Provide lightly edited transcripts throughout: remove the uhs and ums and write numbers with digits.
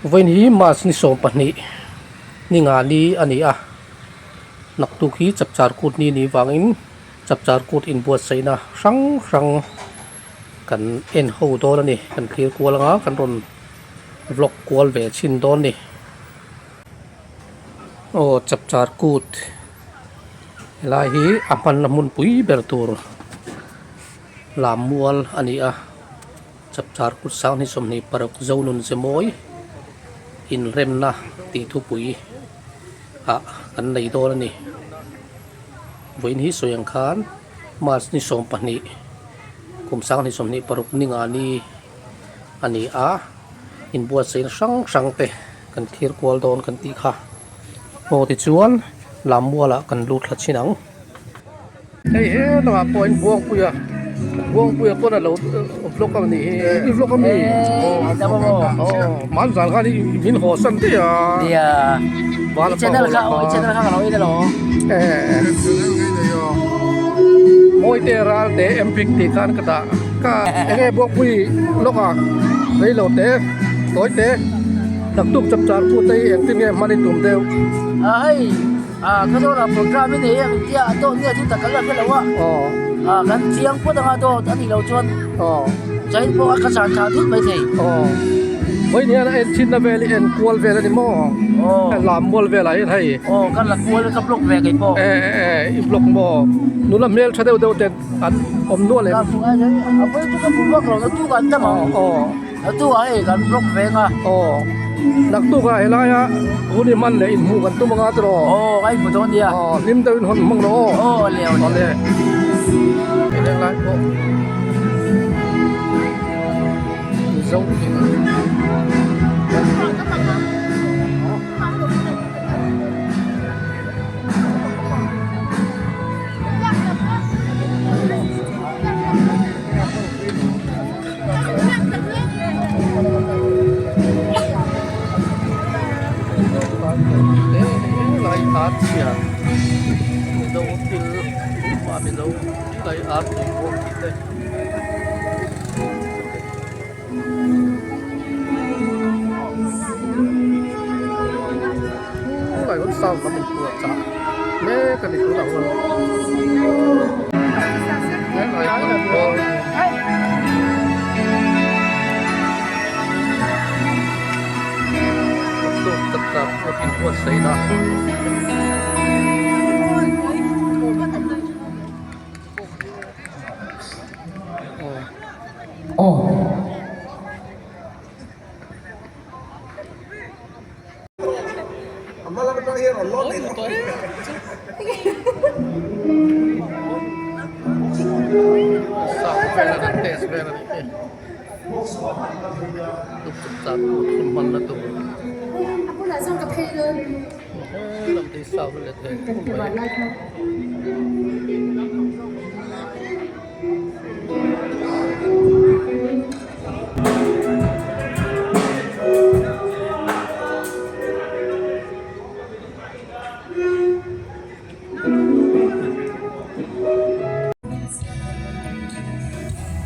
Vawiin hi March ni 12 ni nga ni a ni a, naktuk hi chapchar kut ni ni vangin chapchar kut inbuatsaihna hrang hrang kan en ho dawn a ni, kan thlir kual anga kan rawn vlog kual ve chhin dawn a ni. Aw chapchar kut helai hi a hmanna hmunpui ber tur lam mual a ni a chapchar kut sang hi 26 Zonun Zemawi inremna tih thupui ah kan nei dawn a ni vawiin hi sawi ang khan March ni 12 kum sang hnih 26 ni nga ni a ni a. Inbuatsaihna hrang hrang te kan thlir kual dawn kan tih kha. Aw tichuan lam mualah kan lut thla chhin ang. Hei he lamah pawh in Buangpuia Buangpuia pawn a lo vlog a nih hi i vlog a mi aw hmanzan khan i min haw san daih a nia i channel kha aw i channel kha ka lo en alawm Mawite Ralte Mpic tih khan ka dah ka enge Buangpui lawk a reilo te tawi te naktuk chapchar put te hi engtin nge hman i tum deuh. A hei a ka zawr a program i nei em tia a dawt nge chu tak ka la hre lo a a kan chiang phawt anga dawt a nih loh chuan chain pawh a ka chhan thah thut mai thei. Aw vawiin hian a en thinna vel i en kual vel a ni maw lam mual velah hian hei. Aw ka la kual ka block ve kei pawh. E e i block maw nula hmel tha deuh deuh te an awm nual em. Ka hmu ngai a vawiin chu ka hmu vak lo naktuk ah an tam ang. Aw. Naktuk ah hei kan block ve ang a. Aw naktuk ah helaia hun i hman leh inhmuh kan tum anga tiraw. Aw ka inhmu dawn nia. Aw hlim deuhin hawn hmang rawh aw. Aw le aw le. Heng lai pawh Mizo in. Helai ar chhia mizo thil hma mizo helai ar tui bawk tih te. Helai hun sound lam in puah chah mek a ni tunah huan helai hmun khawl tuk tak tak pawh inbuatsaihna.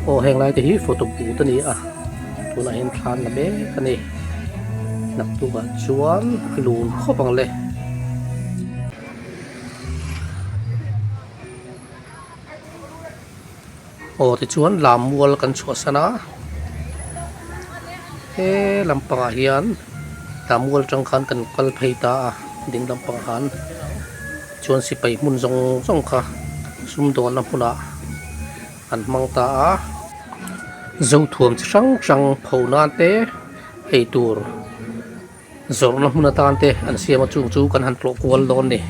Aw heng lai te hi photo booth a ni a tunah hian thla an la mek a ni naktukah chuan a lun khawp ang le. Aw tichuan lam mual kan chhuahsan a he lampangah hian lam mual atang khan kan kal phei ta a ding lampangah khan chuan sipai hmun zawng zawng kha sumdawnna hmunah an hmang ta a zothuam chi hrang hrang pho nan te eitur. Zawrhna hmun atan te an siam a chung chu kan han tlawh kual dawn a ni.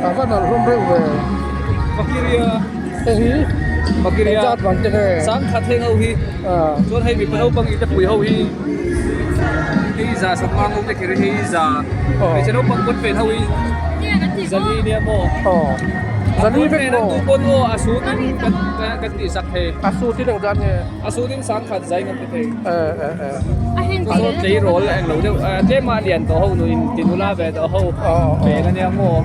A va nalh hlawm reuh ve. Vakiria Hei hi Vakiria engzat man te nge? Sangkhat heng ho hi chuan hei mipa naupang ite pui ho hi hei za sawmnga ngo te kher hi hei za hmeichhe naupang pawn pen ho hi zali nia maw zali vek maw tu pawn aw a sut in kan kan tih sak thei a sut in engzat nge a sut in sangkhat zai ngam te thei chuan tleirawl englo deuh tlem a lian tawh ho nuin tinula ve tawh ho pen ania maw.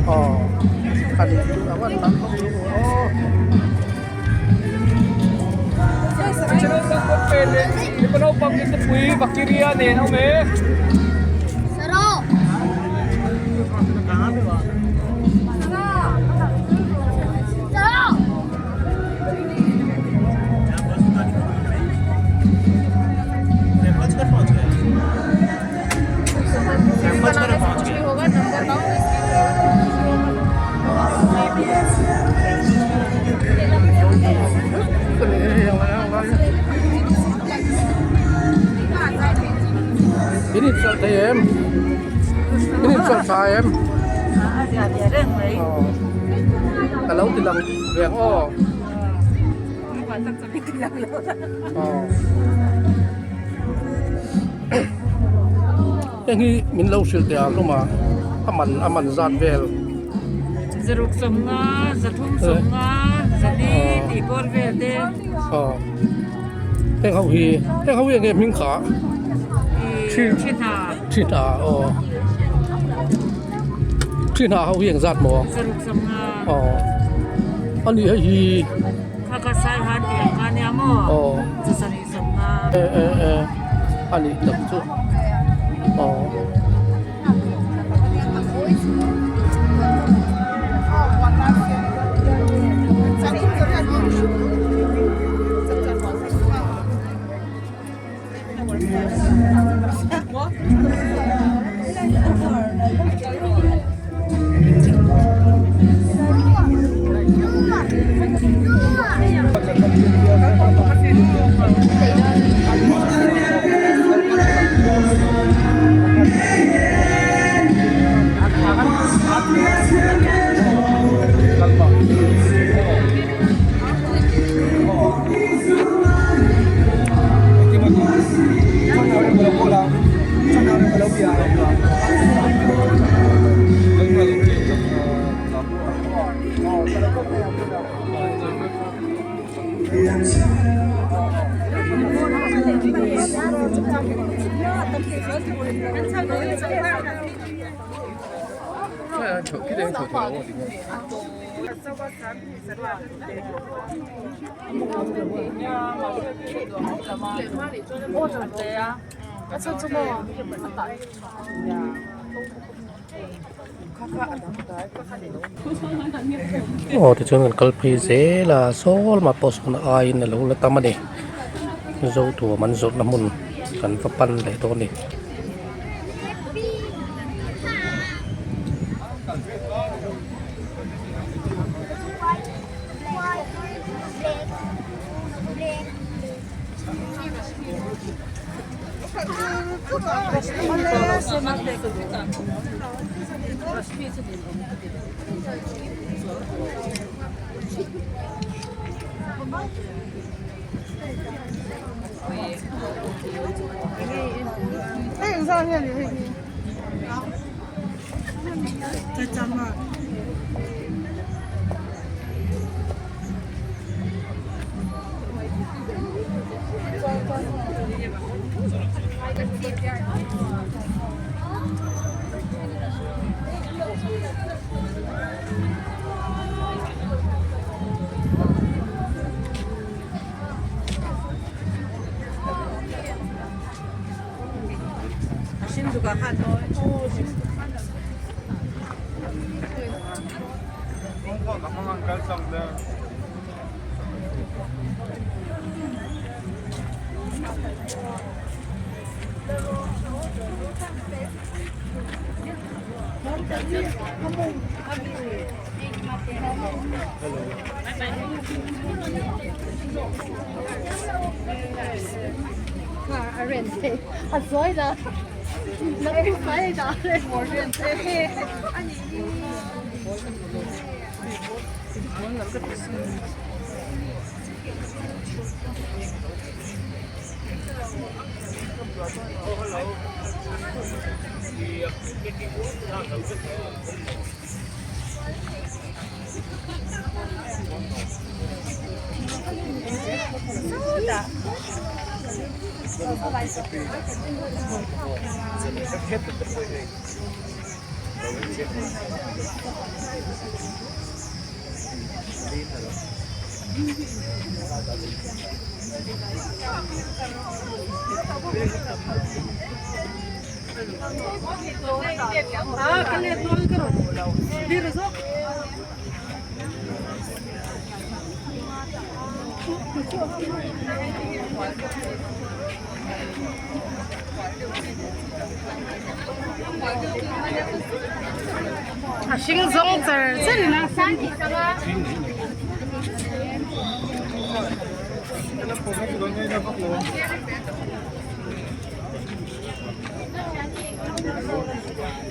In inchawlh thei em? In inchawlh tha em? Aw ka lo ti lang ve ang aw. Aw heng hi min lo hrilh teh ang hlawm a a man a man zat vel. Zaruk sawmnga zathum sawmnga zali tih bawr vel te. Aw heng ho hi heng ho hi eng nge hming kha? Thi hna. Thi hna aw thi hna ho hi eng zat maw? Zaruk sawmnga. Aw ani hei hi. Kha sai han tih ang kha nia maw? Aw. Chu sarih sawmnga. E e e ani tak chu aw. Aw tichuan kan kal phei zel a saw lamah pawh sawn aiin a lo la tam a ni zo tuam an zawrhna hmun kan va pan leh dawn a ni. A hring zawng char char in a.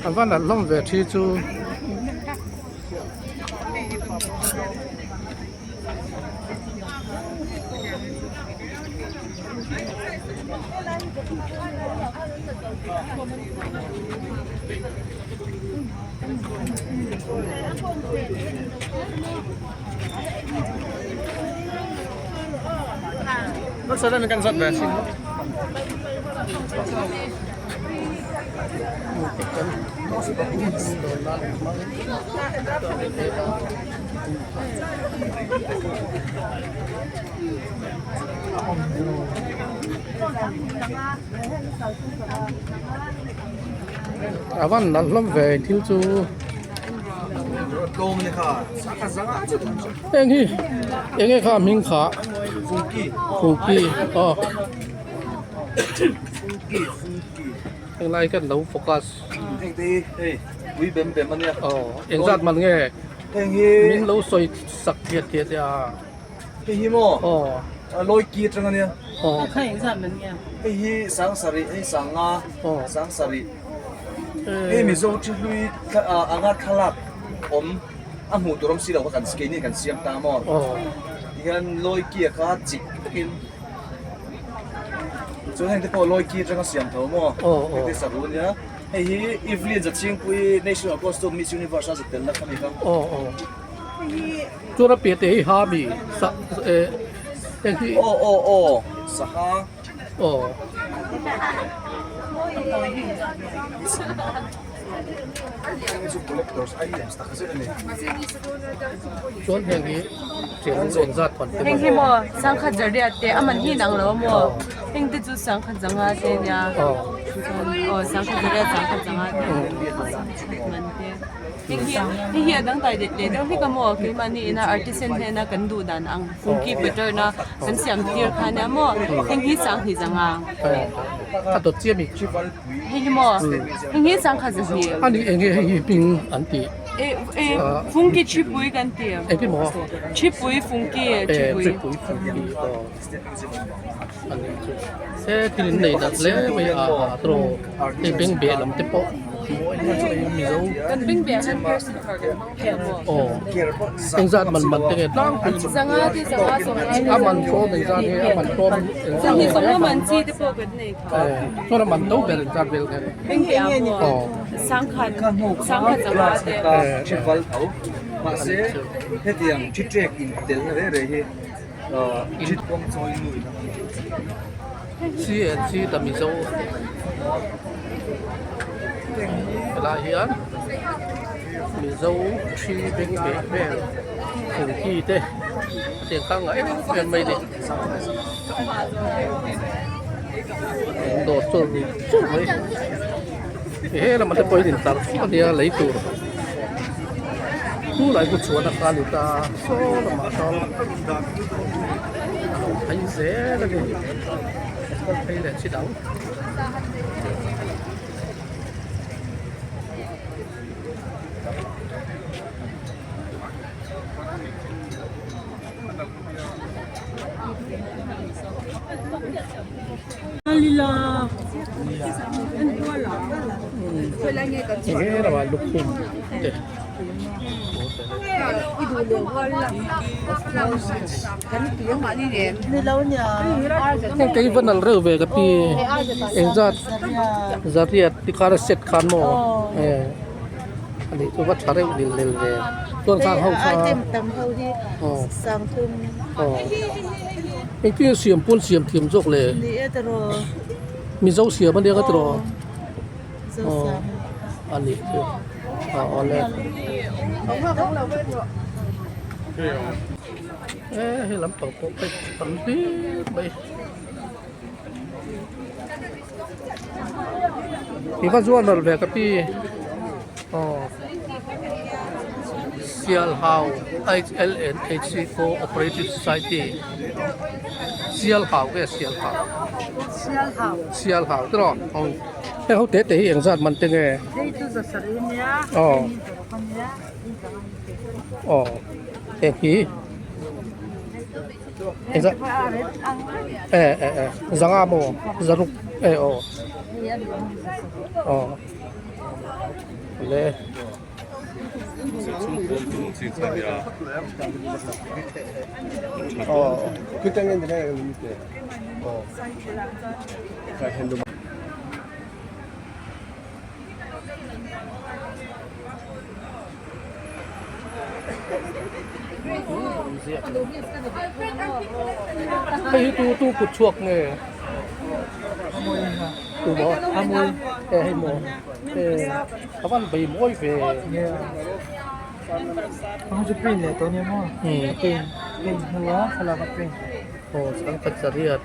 A va nalh hlawm ve thi chu. A van nalh hlawm ve thil chu heng hi eng nge kha a hming kha fungki aw henglai hian lo focus aw engzat man nge min lo sawi sak thiat thiat a. Hei hi maw? Aw. A lawi ki atang ania. Aw. Kha eng zat man nge? Hei hi sangsarih, hei sanga, Aw. sangsarih. Hei Mizo thi hlui anga thlalak awm a hmuh tur awm si lo kha kan keini kan siam ta maw? Aw. Tihian lawi ki a kha chik takin chuan heng te pawh lawi ki atanga siam tho maw? Aw aw. Heng te saru ania. Hei hi Evelyn Zachhingpuii National Costume Miss Universe a zet telna kha a ni kha. Aw aw. Chuan a piah te hi ha mi sa eh heng hi Aw aw aw saha aw chuan heng hi thian engzat pan te Heng hi maw sangkhat zariat te a man hi inang lo a maw heng te chu sangkhat zanga te nia aw chuan aw sangkhat zariat sangkhat zanga te man te. Hei hi hei hi a dangdai leh leh deuh hlek a maw keimahni ina artisan hnena kan duh dan ang funky pattern a kan siam tir kha ania maw heng hi sanghnih zanga a dawt chiah mi hei hi maw heng hi sangkhat zahnih ani eng nge hei hi hming an tih eh eh funky thipui kan ti engtin maw thipui funky thipui thipui funky aw ani chu he thil in nei dat hle mai a tawng hei bengbeh lam te pawh Kan bengbeh hian person kar kan hmang thei a maw? Aw engzat man man te nge tlangpui Zanga te zanga sawmnga te a man tlawm engzat nge a man tlawm engzat Zahnih sawmnga man chi te pawh kan nei kha. Chuan a man to ber engzat vel kha Bengbeh a maw? Sangkhat sangkhat zanga te. Thival tho mahse hetiang thi trek in telna reng reng hi thi kawng chawi nu in a hmang. CNC the Mizo helai hian Mizo thi beng beh vel fungki te a tiang kha ngah em em mai a ni an dawr chur chur mai he lamah te pawh hian intlar fur a nia lei tur chu lai chu chhuan a kha a ni ta saw lamah sawn. A lo phei zel a ni kal phei leh chi dang. Enge lamah lukhum. te. Heng te hi va nalh reuh ve ka pi engzat zariat tikhan a set khan maw a nih chu va tha reuh lil lel ve chuan khang ho kha aw engtin siam pawn siam thiam zawk le mizo siam ania ka tiraw. Aw a nih chu a awle e hei lampang pawh phei tam hlir mai i va zuar nawlh ve ka pi aw Sialhau H_L_N_H_C Cooperative Society Sialhau nge Sialhau Sialhau tiraw aw. Heng ho te te hi eng zat man te nge? Aw Aw heng hi eng zat e e e zanga maw zaruk e aw aw le. Hei hi tu tu kut chhuak nge tu maw e hei maw e a van bei mawi ve aw sangkhat zariat.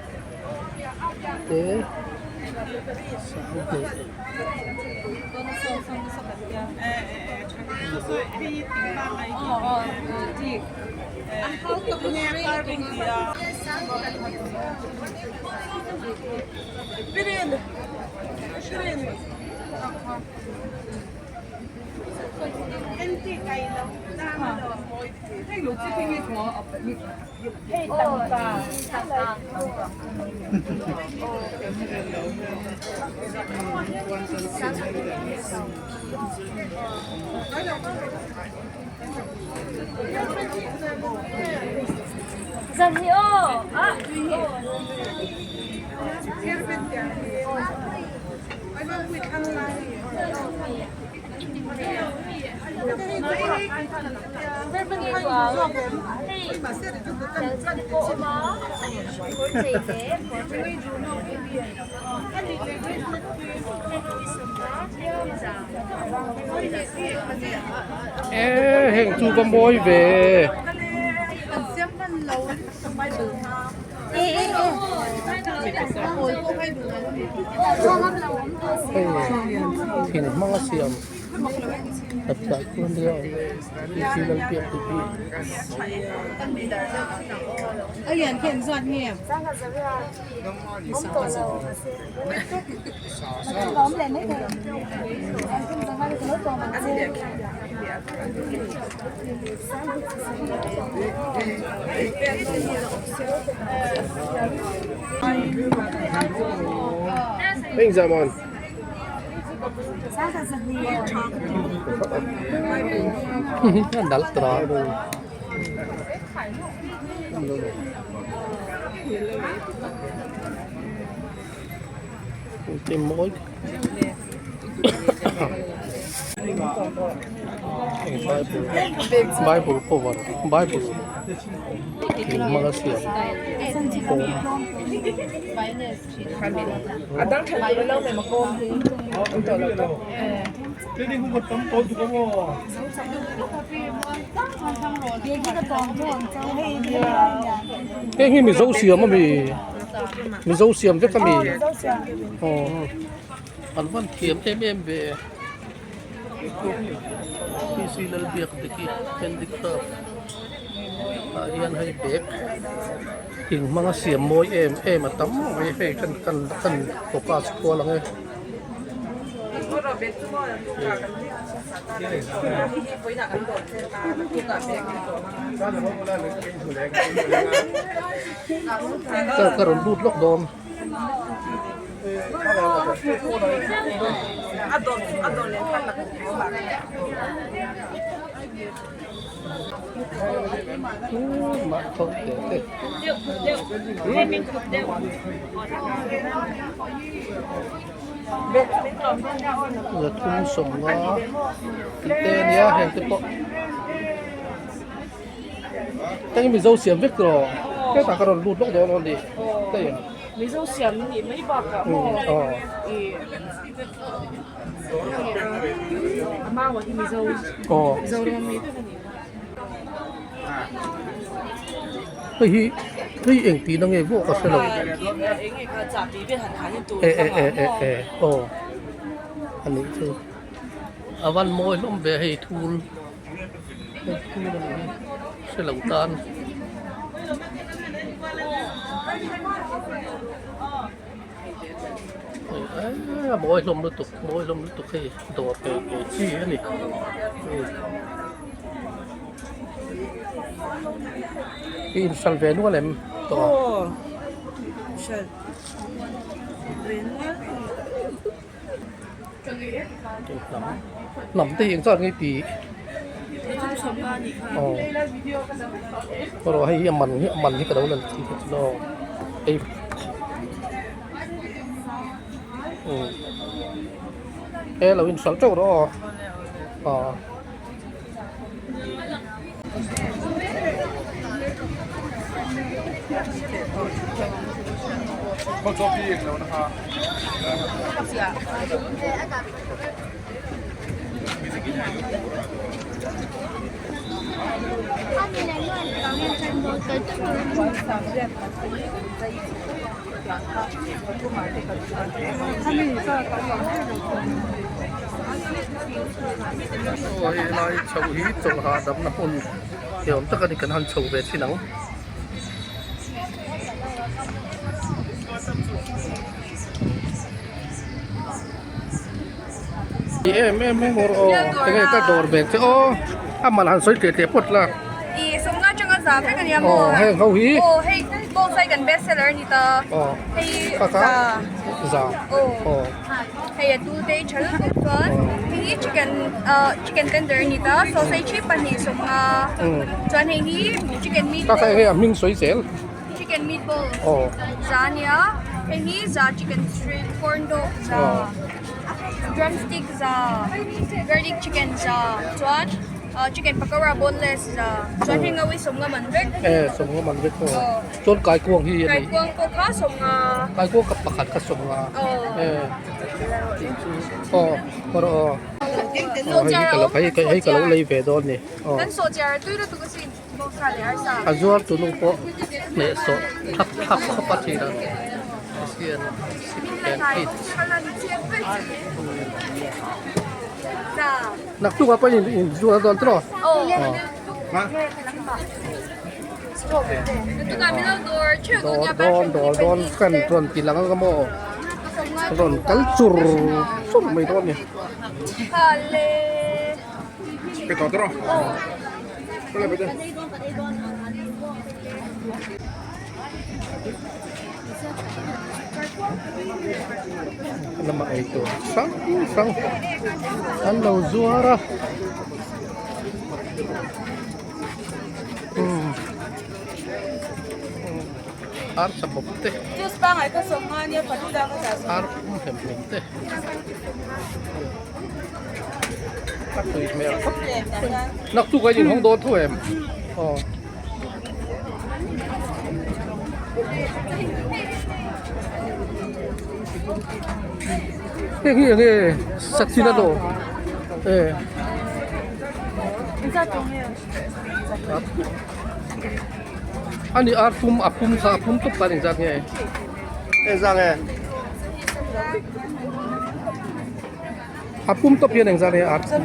Te sanghnih E heng chu va mawi ve hei thing hmang a siam khat tlai chu ania thil an piak tih hi. Heng zaman nalh tara Cái mỗi Bible cover Bible thing hmang a siam kawm. Heng hi Mizo siam ami Mizo siam vek ami aw an van thiam em em ve PC Lalbiak Diki handicraft ah hian hei bag thing hmanga siam mawi em em a tam mai hei kan kan kan focus kual ang e. Ka rawn lut lawk dawn. Mah tho te te. Zathum sawmnga tih te a nia heng te pawh heng hi mizo siam vek tawh hetah ka rawn lut lawk dawn aw ni hei mizo siam nih mai bakah maw ih a mau ah hi mizo mizoram ami vek a ni. Hei hi hei eng tihna nge vawk ka hre lo e e e e e aw a nih chu a van mawi hlawm ve hei thul hei thul a nih hi hre lo tan. A mawi hlawm lutuk mawi hlawm lutuk hei dawr ve ve chi a ni. I inhralh ve nual em tawh a? Aw hralh ve nual. Hnam hnam te hi eng zat nge tih aw erawh hei hi a man hi a man hi ka lo la ti ta chu aw hei umm he lo inhralh teuh rawh aw aw. Aw hei lai chho hi chawlh hahdamna hmun ni awm tak a ni kan han chho ve thin ang. Em em em awr aw enge ka dawr ve che aw a man han sawi teh teh phawt la. I sawmnga atanga za vek a nia maw? Aw heng ho hi. Aw hei bonsai kan best seller a ni ta. Aw. Hei Ka ka za. Za. Aw. Aw. Hei a tu te tha lutuk chuan hei hi chicken ah chicken tender a ni ta sausage hi pahnih sawmnga chuan hei hi chicken meatball. Ka ka hei a hming sawi zel. Chicken meatball. Aw. Za a nia hei hi za chicken strip corn dog za. Drumstick za garlic chicken za chuan chicken pakora boneless za chuan heng ho hi sawmnga man vek. E sawmnga man vek aw. Chuan kaikuang hi a ni. Kaikuang pawh kha sawmnga. Kaikuang ka pakhat kha sawmnga. Aw. E tih chu aw kawr aw. Aw hei hi ka lo hei hei ka lo lei ve dawn ni. Aw. Kan sawhchiar a tui lutuk asin bawngsa leh arsa. A zuar tu nu pawh hnehsawh thlap thlap khawp a thin a. Asian sip and eat. Naktuk ah pawh in in zuar dawn tawh. Aw. Dawr dawn dawr dawn kan rawn ti lang ang maw rawn kal chur chur mai dawn a ni. Lamah ei tur hrang hrang an lo zuar a. Ar sa bawp te ar pum hem hem te a tui hmel khawp mai naktuk a in hawng dawn tho em aw. Heng hi enge sachin a dawr e. Ani ar pum a pum kha a pum tawp khan engzat nge? Engzat nge? A pum tawp hian engzat nge ar pum?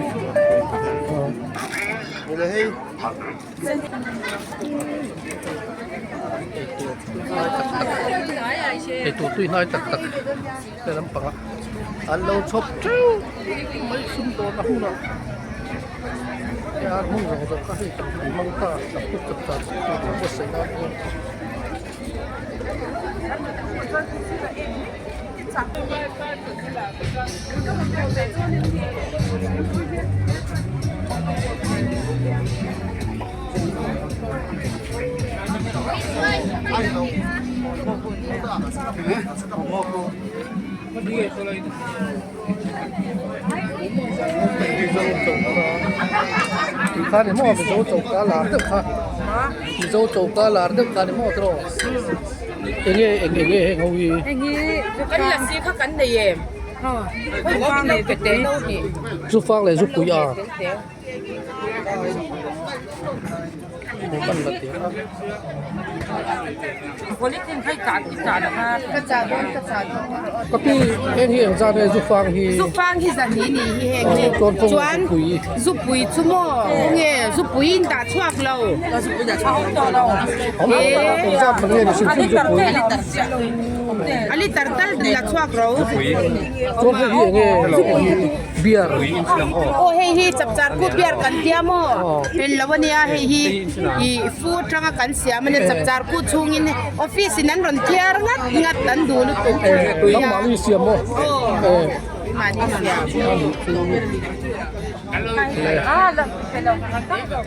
Eitur tui hnai tak tak he lampangah an lo chhawp teuh mai sumdawn a hunah he ar hmun zawng zawng kha hei kan hmang ta a puk chap char tur tur buatsaih nan chuan. Tikha ni maw Mizo choka lar deuh kha Mizo choka lar deuh kha ni maw tiraw enge eng enge heng ho hi Kan lasi kha kan nei em Zufang leh zupui a kan la ti a. Ka pi heng hi engzat nge zufang hi Zufang hi zan hi ni hi heng hi chuan zupui chu maw nge zupui in dah chhuak lo engzat nge ni hrim hrim zupui a liter tal la chhuak ro chuan hei hi enge beer aw hei hi chapchar kut beer kan tia maw en lo ania hei hi ih fu atanga kan siam ania chapchar kut chhungin office in an rawn thiar ngat ngat an duh lutuk nangmahni siam maw aw mahni siam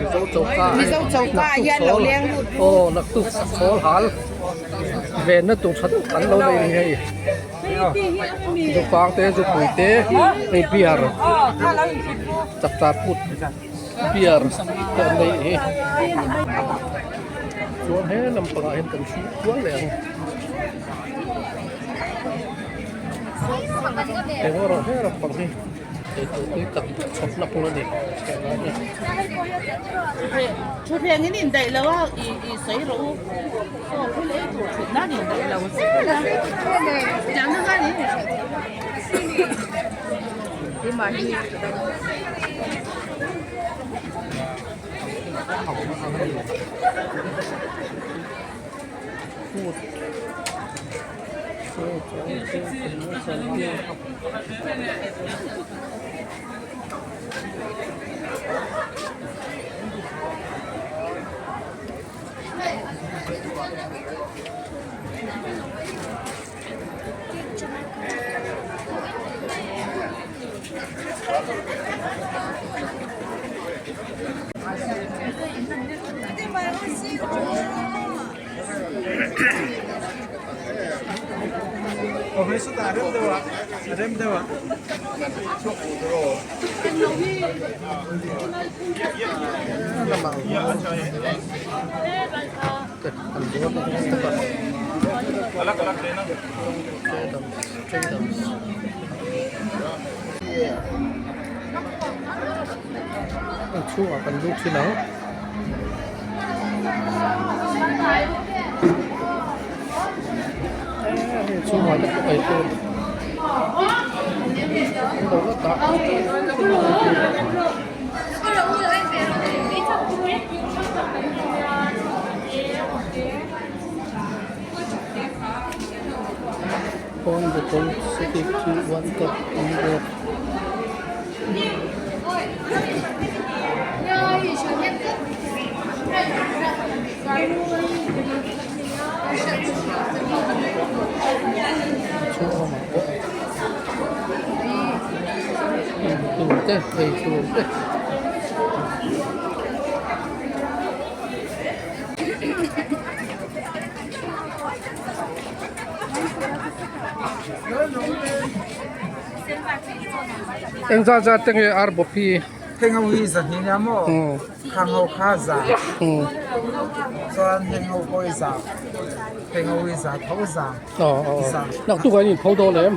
Mizo choka Mizo choka hian lo leng lut aw naktuk chhawl hal venna tur tha deuh kan lo nei a ni hei. Zupang te zupui te hei beer chapchar kut beer te an nei hi chuan he lampangah hian kan hrilh kual leh ang eng erawh he lampang hi eitur tui tak chhawpna hmun a ni Thutthleng in indaih lo a i sawi rawh u. Aw thil ei tur thut nan indaih lo zel a. Tiang na ngai in Food. A chhungah kan lut thin ang. Hei chhungah te pawh ei tur an lo la dah. Pawn bottle city chu one cup an bawk. Chhung lamah pawh tur te ei tur te. Eng zat zat te nge ar bawp hi? Heng ho hi zahnih nia maw? Khang ho kha za. Chuan heng ho pawh hi za. Heng ho hi za tho za. Za. Naktuk ah in pho dawn em?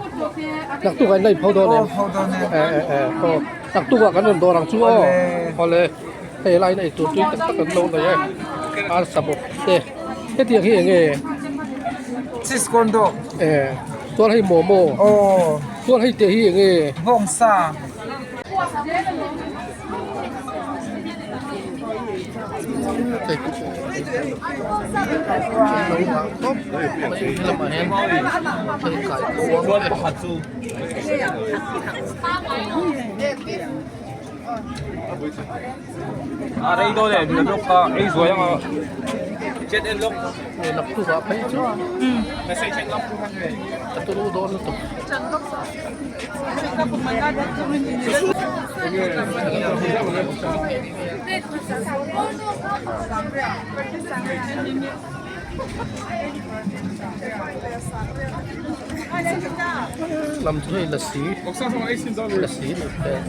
Naktuk ah in la in pho dawn em? Aw pho dawn e. E e e aw. Naktuk ah kan rawn dawr ang chu aw. Awle. Hei laiin eitur tui tak tak an lo nei e. Arsa bawp te. Hetiang hi eng nge? Cheese corn dog. E chuan hei momo. Aw. Chuan hei te hi eng nge? Vawngsa. A rei dawn e, nula bawk kha ei zuai ang a. Hei naktuk ah phei chu a turu dawn lutuk. Lam chu hei lasi lasi nih hmel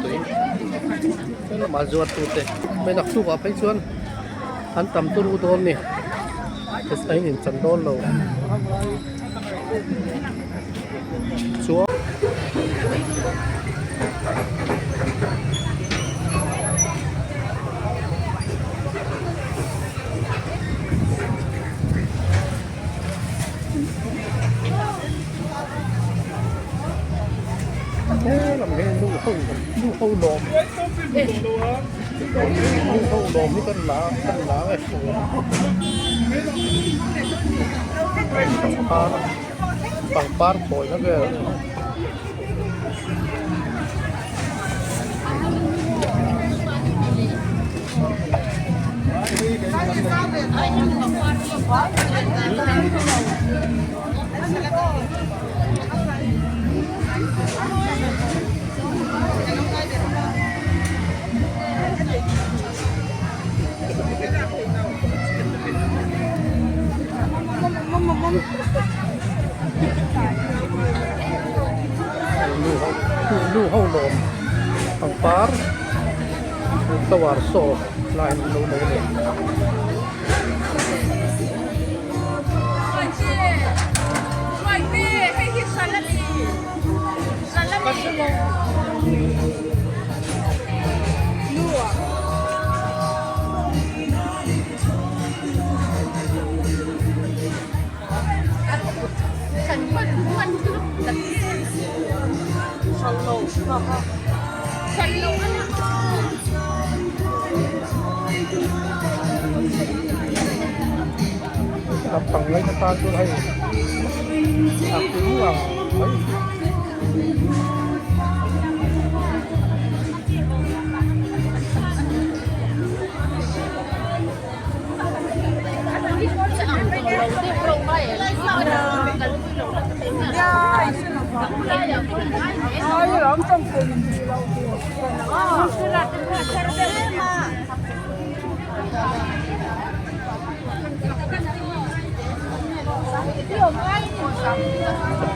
tui lamah zuar tute hei naktuk ah phei chuan an tam turu dawn ni a in chan dawn lo chuan. Helam hi nu ho nu ho lawm nu ho lawm hi kan la kan la nge pangpar pangpar khawi na vel a ni. Nu ho lawm pangpar flower show lai an lo nei a ni. Lampang ngaihna tan chuan hei a tui ang mai.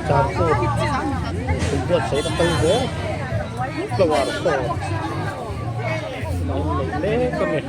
Chapchar kut inbuatsaih na kal zel flower show a awm leh mek a ni.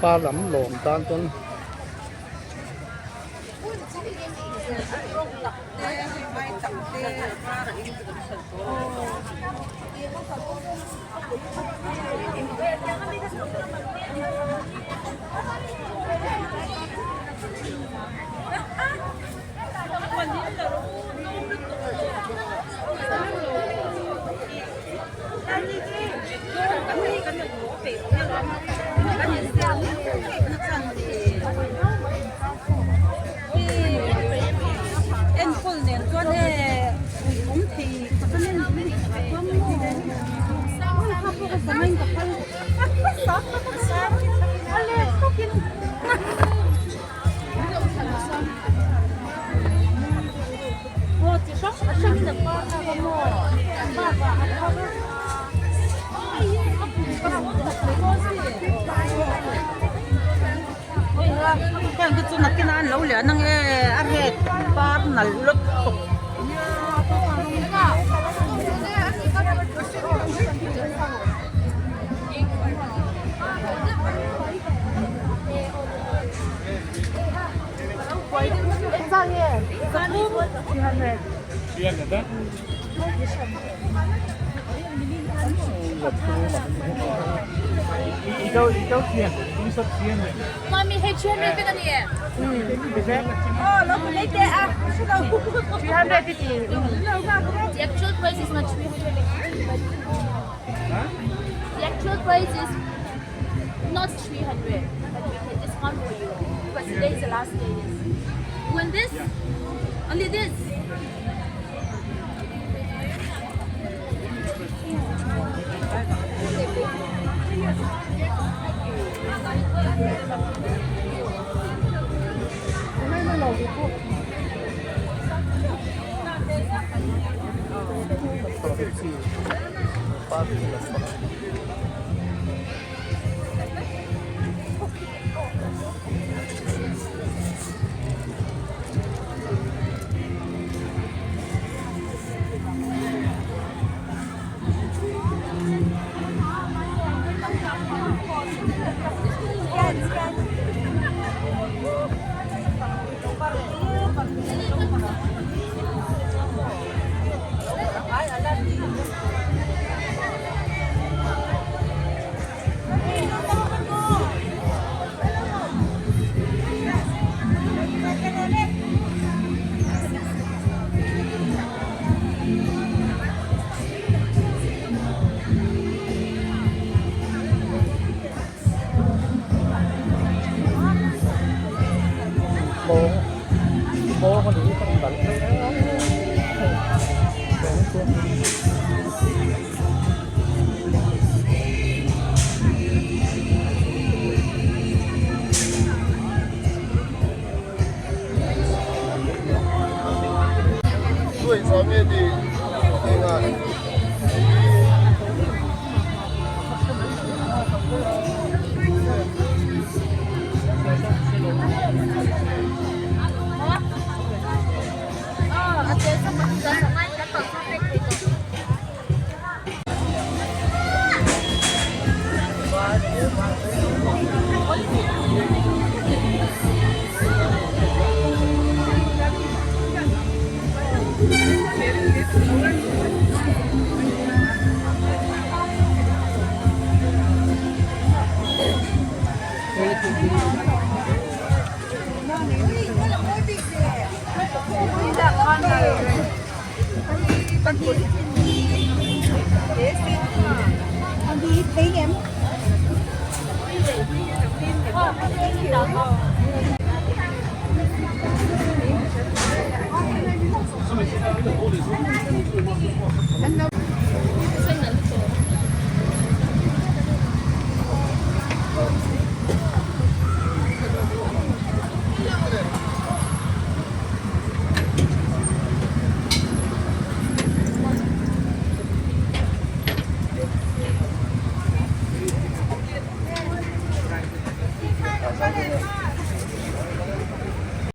Pa lam lawm tan chuan Mami hei 300 vek a ni e. The actual price is not 300 but the actual price is not 300 but we can discount for you because today is the last day. Yes. You want this? Only this.